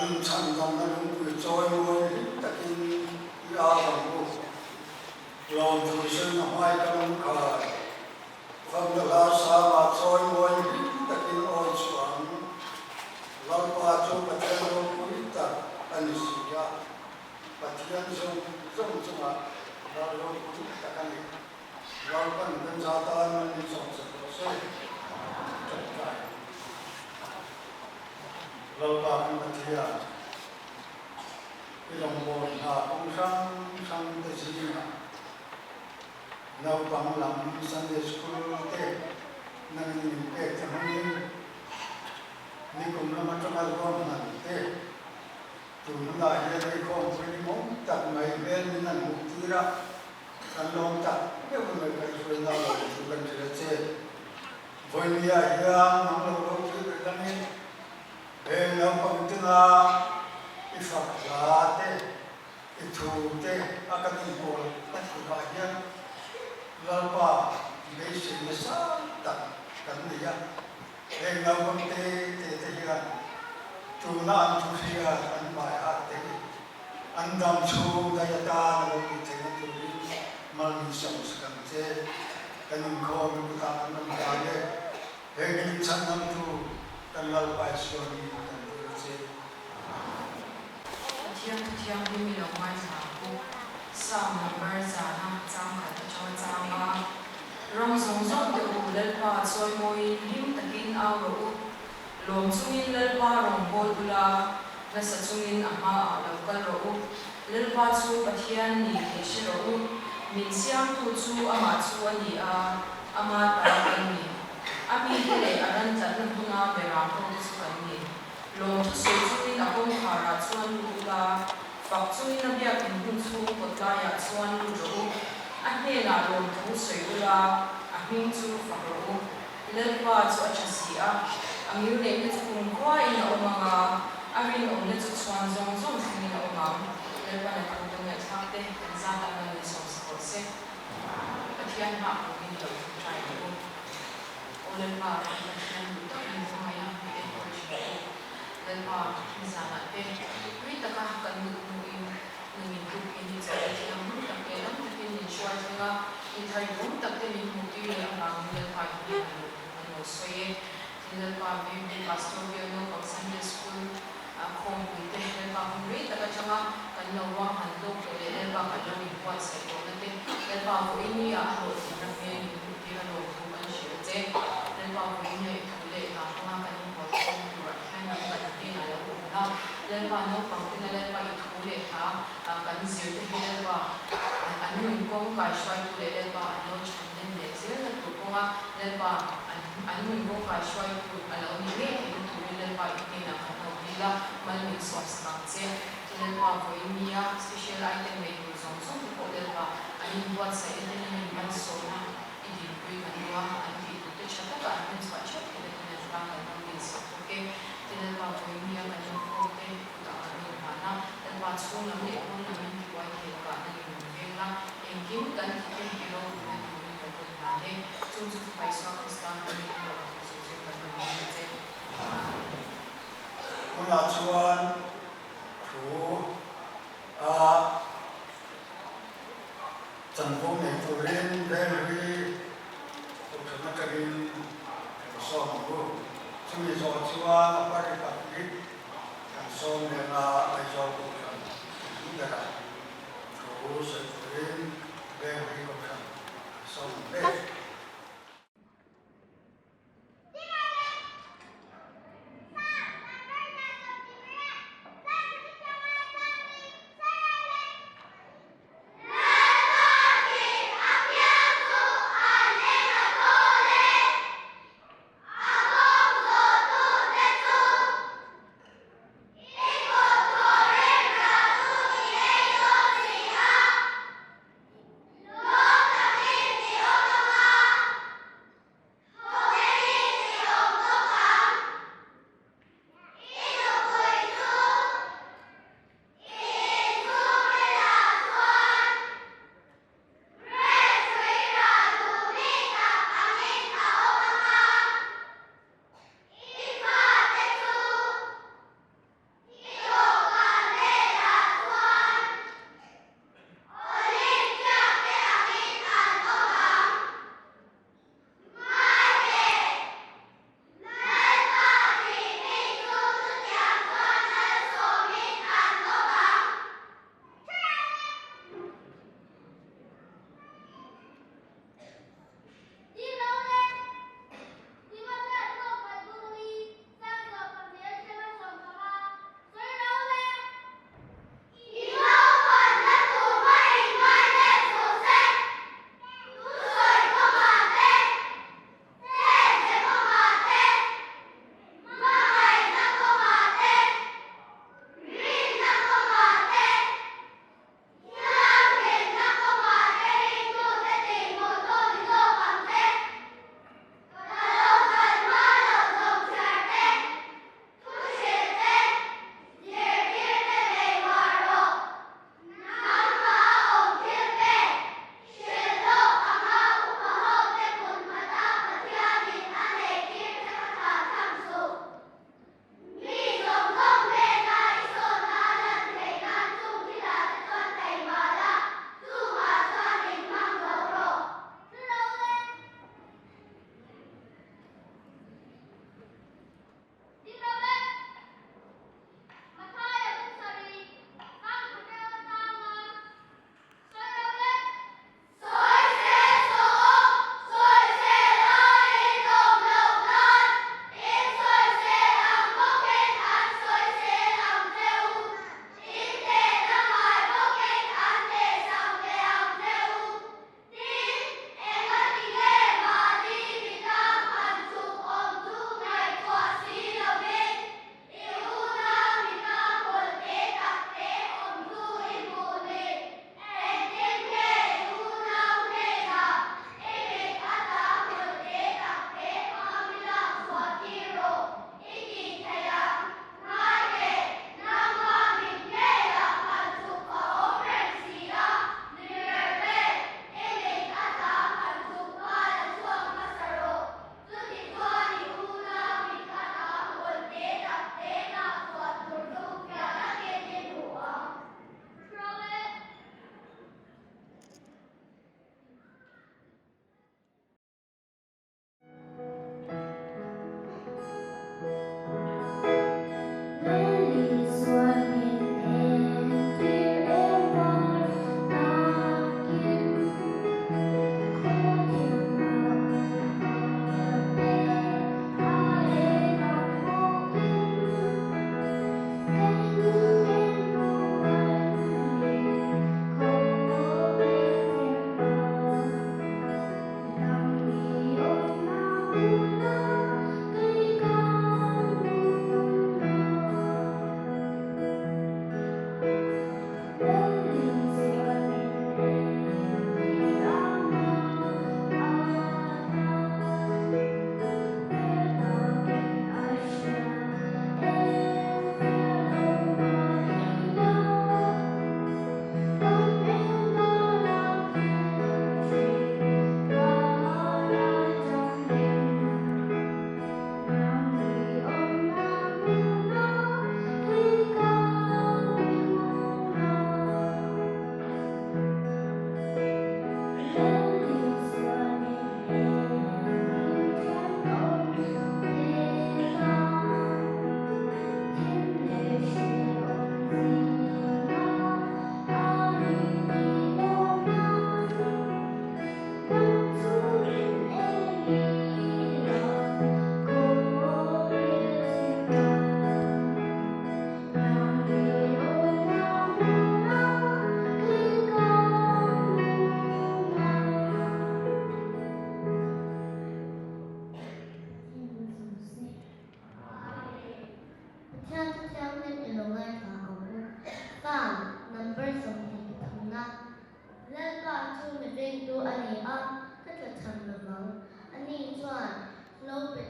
Kan inchhandamna lungpui chawimawi hlim takin i au ang u. Lawmthu sawiin a hmai ka lung khai. Famna hla sangah chawimawi hlim takin awi chhuah ang. Lalpa chu Pathian ropui tak a ni si a, Pathian zawng zawng chungah ral ropui tak a ni. Lalpan kan za tan an ni chawm sak rawh se. Tawngtai. Lalpa kan Pathian, i rawngbâwl hna kawng hrang hrang te zingah naupang lam Sunday School te nangin min pek te hmangin nikum lam atanga ruahman te tun hunah hian ei khawmpui ni mawm tak mai hmel min han hmuh tir a. Kan lawm tak deuh mai kan hruaina lo chu kan hria che. Vawinia hian nang lo ropui ber dangin heng naupang tena i fak hla te, i thu te a kan inpawl a thurah hian Lalpa beisei nasa tak kan nei a. Heng naupang te te te hian tuna an thu hriat an hmai hat te hi An dam chhung daih atan a lo tih theihna turin malminsawm sak ang che. Kan inkhawm i kutah kan rawn dan e. He min chhanhnamtu kan Lalpa Isua hi kan tir a che. Pathian thu thianghlim i lo ngaithla ang u. Psalm number zana chang khat atanga chang a, Ram zawng zawng te u, Lalpa chawimawiin hlim takin au rawh u. Lawm chungin Lalpa rawn bawl ula, nasa chungin a hmaah lo kal rawh u. Lalpa chu Pathian ni tih hre rawh u. Min siamtu chu amah chu a ni a, ama ta kan ni. A mite leh a ran tlatna hmuna beram hote chu kan ni. Lawm thusawi chungin a kawngkharah chuan lut ula, fak chungin a biakin hun chhung kawtlaiah chuan lut rawh u. A hnenah lawm thu sawi ula, a hming chu fak rawh u. Lalpa chu a tha si a, a ngil neihna chu kum khuain a awm ang a, a rinawmna chu chhuan zawng zawng thlengin a awm ang. Lalpan a thu kan ngaihthlak te kan zat ang a ni sawm sak rawh se. Pathian hmah pawhin lo thu trai ang u. Aw Lalpa, kan Pathian duh tak min hmangaih a, mi enkawl thin u. Lalpa, nizanah te tui taka kan duh hnuin Nangin tuk in i chawlh i thiam hmun tak leh lam takin min hruai thleng a, i thar i awm tak te min hmuh tir leh avangin Lalpa i hnenah luh thu kan lo sawi e. Tin Lalpa veng hi Pastor bial naupang Sunday School ah khawmpui te Lalpa hun rei tak atanga kan lo ruahman lawk tawh leh Lalpa kan lo inbuatsaih tawhna te Lalpa vawiin ni ah a hlawhtlinna hmel min hmuh tir a lawm thu kan hrilh che. Lalpa vawiin ni ah i thu leh hna hmanga kan inbuat khawm turah hian nang kan hnenah lo awm la. Lalpa naupang tena Lalpa i thu leh hla kan zir te hi Lalpa an nun kawng kaihruaitu leh Lalpa an lo chhan len leh zelna tur kawnga Lalpa an an nun kawng kaihruaitu a lo ni ngei theihna turin Lalpa i hnenah kan lo dil a, mal min sawm sak ang che. Ti Lalpa vawiin nia special item nei tur zawng zawng te pawh Lalpa an inbuatsaih na te nangin malsawmna i dinpui kan duh a, an tih tur te tha taka an hmanchhuah theuh theihna te Lalpa kan lo dil sak bawk e. Ti Lalpa vawiin nia kan inkhawm te kutah kan rawn hman a, Lalpa chhung lam leh pawn lam in tibuai thei lakah nang in min veng la, engkim kan ti te i ropuina turin kan rawn hman e. Chung chu Fapa Isua Krista hmangin i rawn thawk zawk zawk kan rawn hman a che. Tunah chuan thu a chanvo nei turin Venghlui Kohhran atangin kan sawm ang u. Chumi zawh chuan a party pahnih kan sawm leng a, Aizawl Kohhran hmun berah thu sawi turin Venghlui Kohhran kan sawm ang le.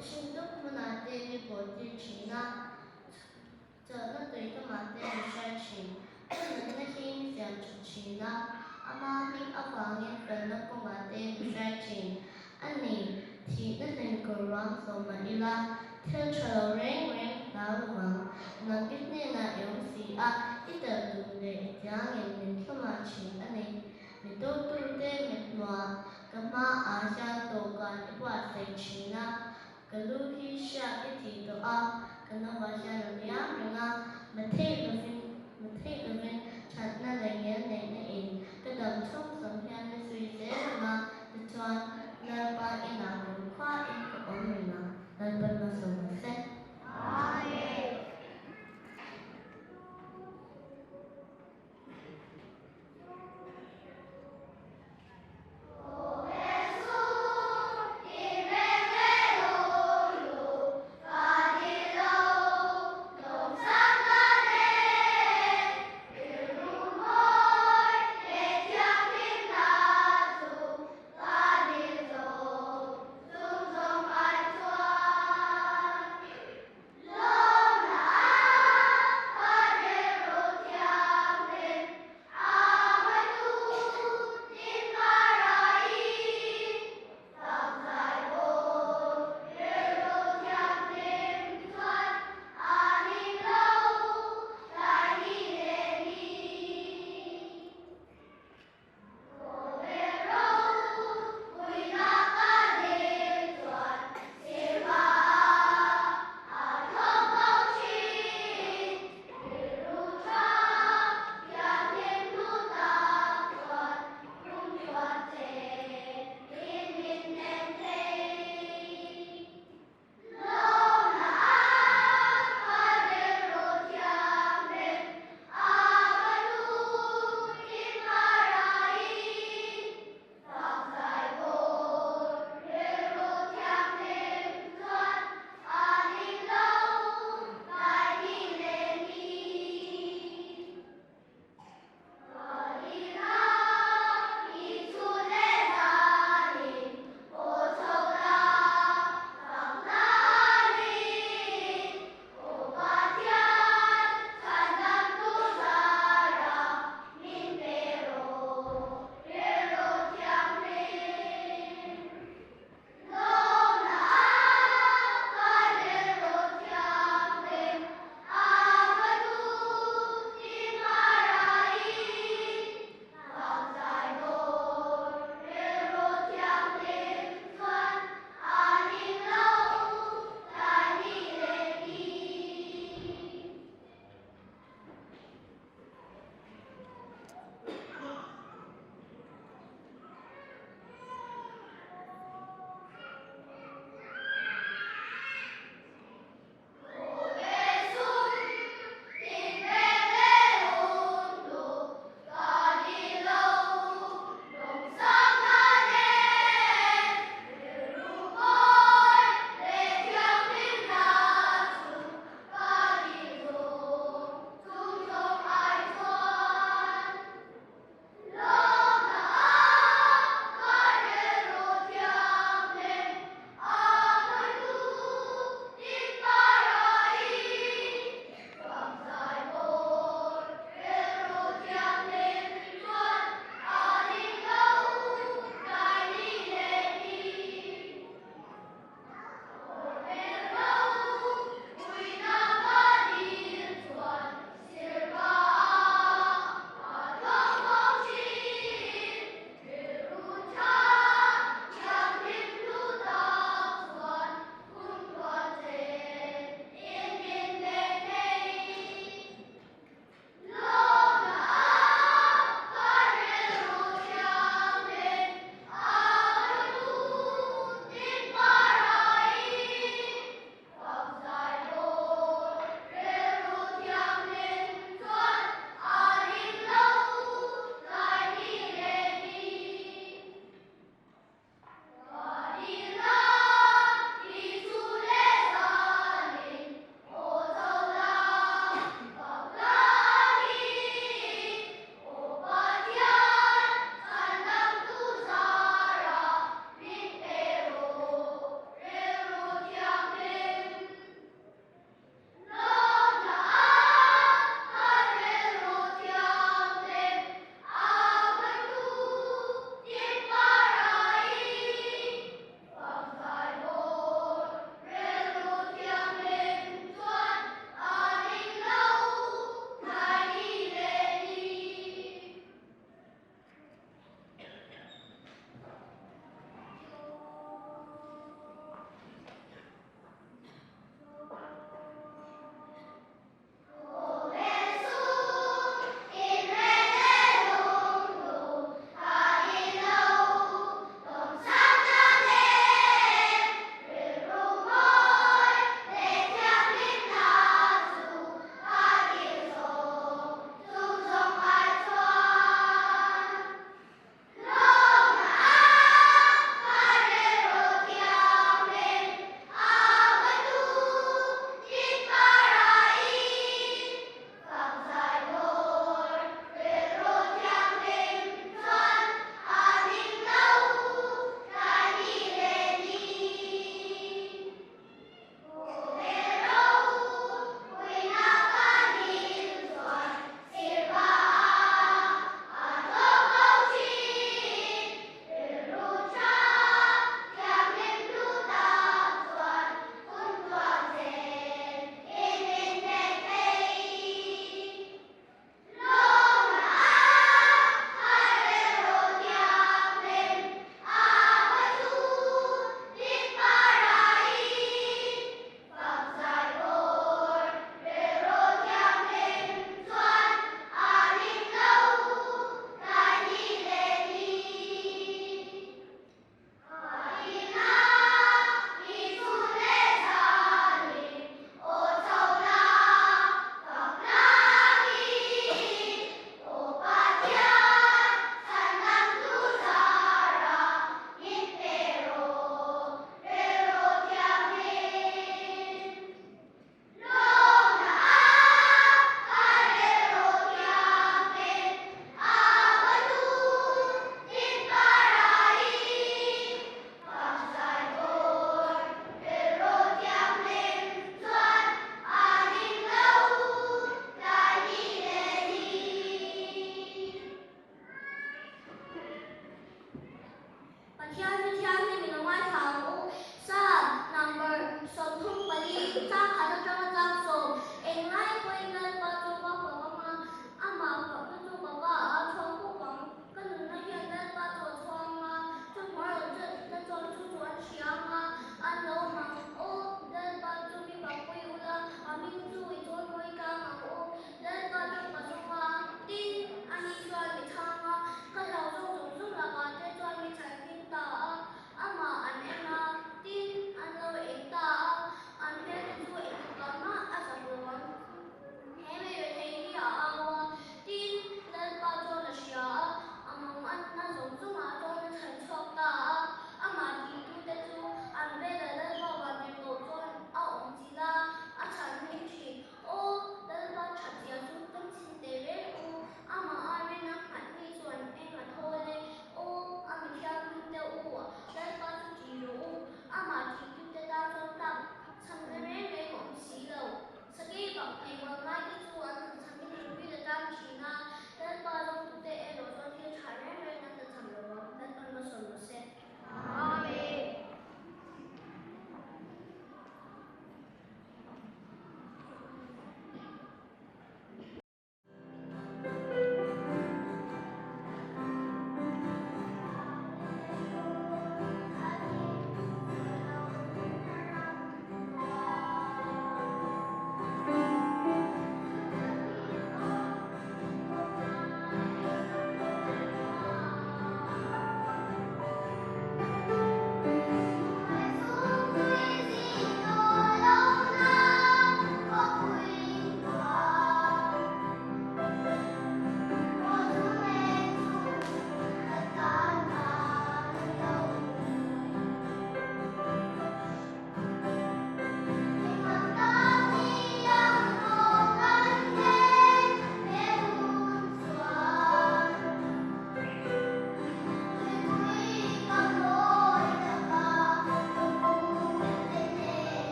Hnim dup hmunah te mi pawhtir thin a, chawlhna tui kamah te mi hruai thin. Ka nunna hi mi siam tha thin a, ama hming avangin felna kawngah te mi hruai thin. A ni, thihna hlim kawr ruang zawh mah ila, thil tha lo reng reng hlau lo vang. Nang i hnenah i awm si a, i tel duh leh i tiangin min thlawmah thin a ni. Mi totute mit hmuah ka hmaah hian dawhkan i buatsaih thin a, ka lu hi hriak i tih tawh a.